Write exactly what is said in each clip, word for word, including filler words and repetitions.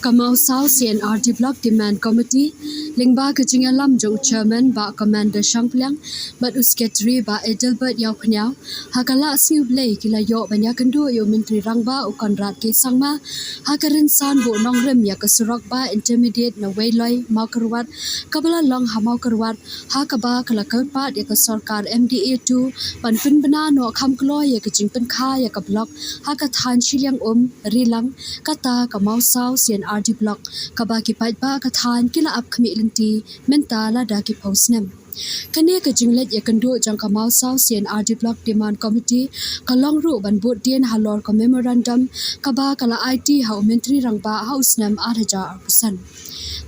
Ka Mawsaw C and R D Block Demand Committee, lyngba ka jingïalam jong u Chairman Bah Commander Shangpliang bad u Secretary Bah Adelbert Ïawphniaw, ha ka la sngi U Blei ki la ïoh ban ïakynduh ïa u Myntri Rangbah u Conrad K Sangma ha ka rynsan buh nongrim ïa ka surok bah intermediate na Weiloi Mawkyrwat, kaba la long ha Mawkyrwat, ha kaba ka la kyrpad ïa ka sorkar M D A two ban pynbna noh kham kloi ïa ka jingpynkha ïa ka block ha ka thaiñ Shiliang Um, Rilang, kata ka Mawsaw C and R D Block, kaba ki paidbah ka thaiñ ki la ap khmih lynti mynta lada ki phew snem. Kane ka jingleit ïakynduh jong ka Mawsaw C and R D Block Demand Committee ka long ruh ban bud dien halor ka memorandum kaba ka la aiti ha u Myntri Rangbah ha u snem ar hajar arphew san.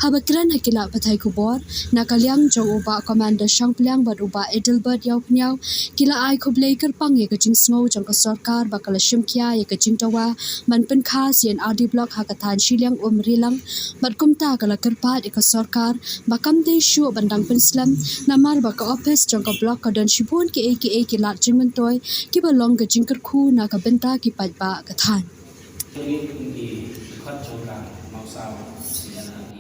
Haba kren ha ki lad pathai khubor na ka liang jong u Bah Commander Shangpliang bad u Bah Adelbert Ïawphniaw, ki la ai khublei kyrpang ïa ka jingsngew jong ka sorkar ba ka la shim khia ïa ka jingdawa ban pynkha C and R D Block ha ka thaiñ Shiliang Um, Rilang, bad kumta ka la kyrpad ïa ka sorkar ba kam dei shuh ban dang pynslem, namar ba ka ophis jong ka block ka don shibun kiei kiei ki lad jingmyntoi kiba long ka jingkyrkhu na ka bynta ki paidbah ka thaiñ. Ngi kum ki dkhot jong ka Mawsaw C and R D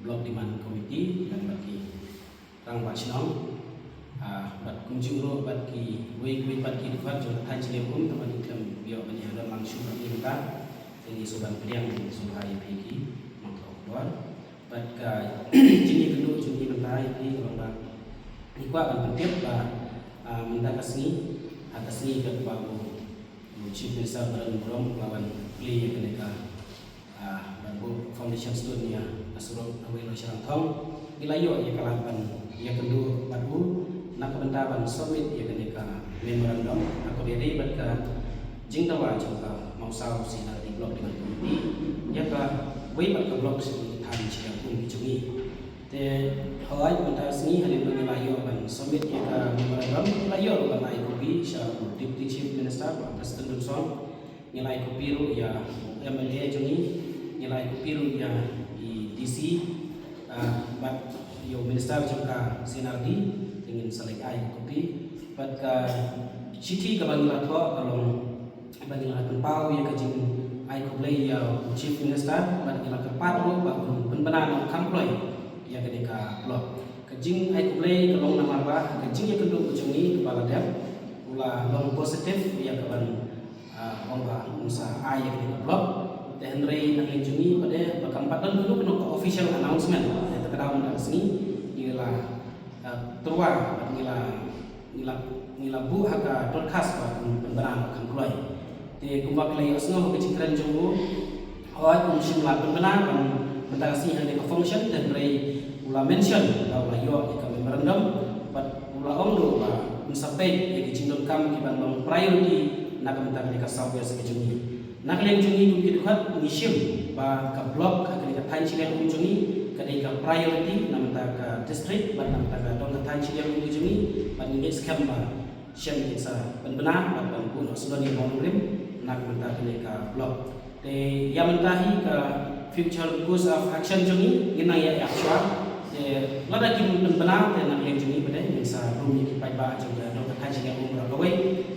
Block Demand Committee, lem bad ki rangbah shnong, ah, bad kumjuh ruh bad kiwei kiwei pat ki dkhot jong ka thaiñ Shiliang Um, tang ba ngim khlem ïoh ban ïadon lang shuh bad ki mynta. Te ngi sngewbha pdiang sngewbha ïa phi ki nongthoh khubor. Bad ka jingïakynduh jong ngi mynta ïa phi ka long ba ngi kwah ban pyntip ba, ah, mynta ka sngi, ha ka sngi kaba u u Chief Minister Byron Burom u la wan plie ïa kane ka, ah, ban buh foundation stone ïa ka surok Weiloi Shillong Thong. Ngi la ïoh ïa ka lad ban ïakynduh bad u na ka bynta ban submit ïa kane ka memorandum ha kaba ïadei bad ka jingdawa jong ka Mawsaw C and R D Block Demand Committee ïa kawei pat ka block sha ka thaiñ Shiliang Um jong ngi. Te hooid, mynta ka sngi hadien ba ngi la ïoh ban submit ïa ka memorandum, ngi la ïoh ruh ban ai copy sha u Deputy Chief Minister, Bah Prestone Tynsong. Ngi la ai copy ruh ïa u M L A jong ngi, ngi la ai copy ruh ïa i D C, ah, bad ïa u Minister jong ka C and R D, te ngin sa leit ai copy. Bad ka shithi kaba ngi la thoh ka long ba ngi la pynpaw ïa ka jingai khublei ïa u Chief Minister, bad ngi la kyrpad ruh ba un pynbna noh kham kloi ïa kane ka block. Ka jingai khublei ka long namar ba ka jingïakynduh ka jong ngi kaba la dep, u la long positive ïa kaban, ah, ong ba un sa ai ïa kane ka block. Te hynrei na ka liang jong ngi pat de, ba kam pat don kano kano ka official announcement, te ka daw mynta ka sngi ngi la, ah, tyrwa bad ngi la ngi la, ngi la buh ha ka dorkhas ba un pynbna noh kham kloi. Te kumba ki la ïohsngew ha ka jingkren jong u, hooid, um shym la pynbna ban, mynta ka sngi ha kane ka function, te hynrei u la mention ba u la ïoh ïa ka memorandum bad u la ong ruh ba un sa peit ïa ki jingdonkam kiban long priority na ka bynta kane ka South West ka jong ngi. Na ka liang jong ngi kum ki dkhot ngi shim ba ka block ha kane ka thaiñ Shiliang Um jong ngi ka dei ka priority na bynta ka district bad na bynta ka dong ka thaiñ Shiliang Um jong ngi, bad ngi ngeit skhem ba shen kin sa pynbna bad ban buh noh syndon ïa ka nongrim na ka bynta kane ka block. Te ïa mynta hi ka future course of action jong ngi ngin nang ïa ïa shuwa. Te lada kim pynbna te na ka liang jong ngi pat de ngin sa rung ïa ki paidbah jong ka dong ka thaiñ Shiliang Um baroh kawei.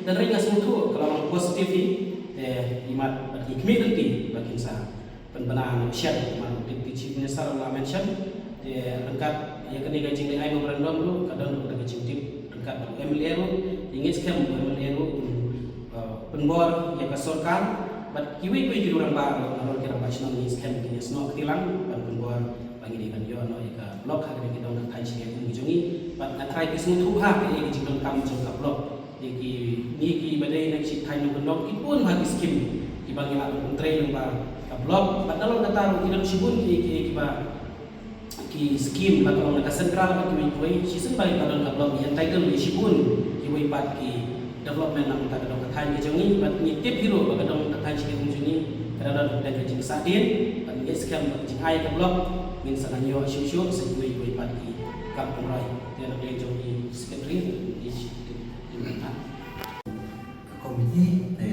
Te hynrei nga sngewthuh ka la long positive hi. Te imat bad ki khmih lynti ba kin sa pynbna noh shen, kumba u Deputy Chief Minister u la mention. Te ryngkat ïa kane ka jingleit ai memorandum ruh ka don ruh da ka jingtip ryngkat bad u M L A ruh. Te ngi ngeit skhem u M L A ruh un, eh, pynbor ïa ka sorkar bad kiwei kiwei ki rangbah ruh, nalor ki rangbah shnong, ngi ngeit skhem kin ïasnoh kti lang ban pynbor ba ngi dei ban ïoh noh ïa ka block ha kane ka dong ka thaiñ Shiliang Um ka jong ngi. Bad nga tharai phi sngewthuh bha kaei ka jingdonkam jong ka block. Te ki, ngi kiba dei na ki thaiñ nongkyndong ki bun bha ki skim kiba ngi lah ban pyntrei lyngba ka block. Bad nalor kata ruh ki don shibun ki, ki, kiba, ki skim la ka long na ka central bad kiwei kiwei. Shisien ba ngi la don ka block ngi entitle ïa shibun kiwei pat ki development na ka dong ka thaiñ ka jong ngi. Bad ngi tip hi ruh ba ka dong ka thaiñ Shiliang Um jong ngi ka la don ka dei ka jingsahdien. Bad ngi ngeit skhem ba ka jingai ka block ngin sa nang ïoh shuh shuh sa kiwei kiwei pat ki kam pynroi. Te na ka liang jong i Secretary, i Ka komiti te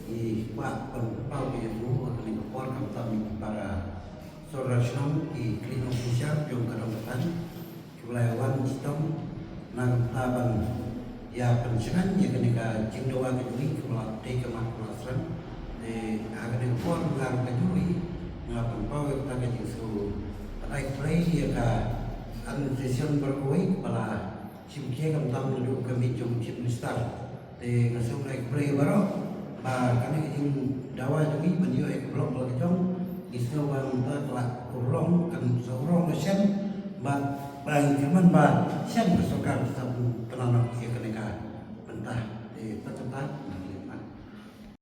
i kwah pynpaw ïa u ha kane ka por khamtam ïa ki para sordar shnong, ki cleaning officer jong ka dong ka thaiñ, kiba la wan shitom na ka bynta ban ïa pynshngaiñ ïa kane ka jingdawa ka jong ngi kaba la tei ka mat ka la srem. Te ha kane ka por nga ruh ka jong ngi nga pyn Pynpaw ïa kata ka jingsngew. Bad ai khublei ïa ka administration baroh kawei ba la shim khia ka bynta naduh ka miet jong u Chief Minister. Te nga sngewbha ïa khublei baroh ba kane ka jingdawa jong ngi ban ïoh ïa ka block ba la ka jong, ngi sngew ba mynta ka la urlong, kan sa urlong ka shen, bad ba ngi kyrmen ba shen ka sorkar ka sa pynpaw noh ïa kane ka bynta. Te ta kata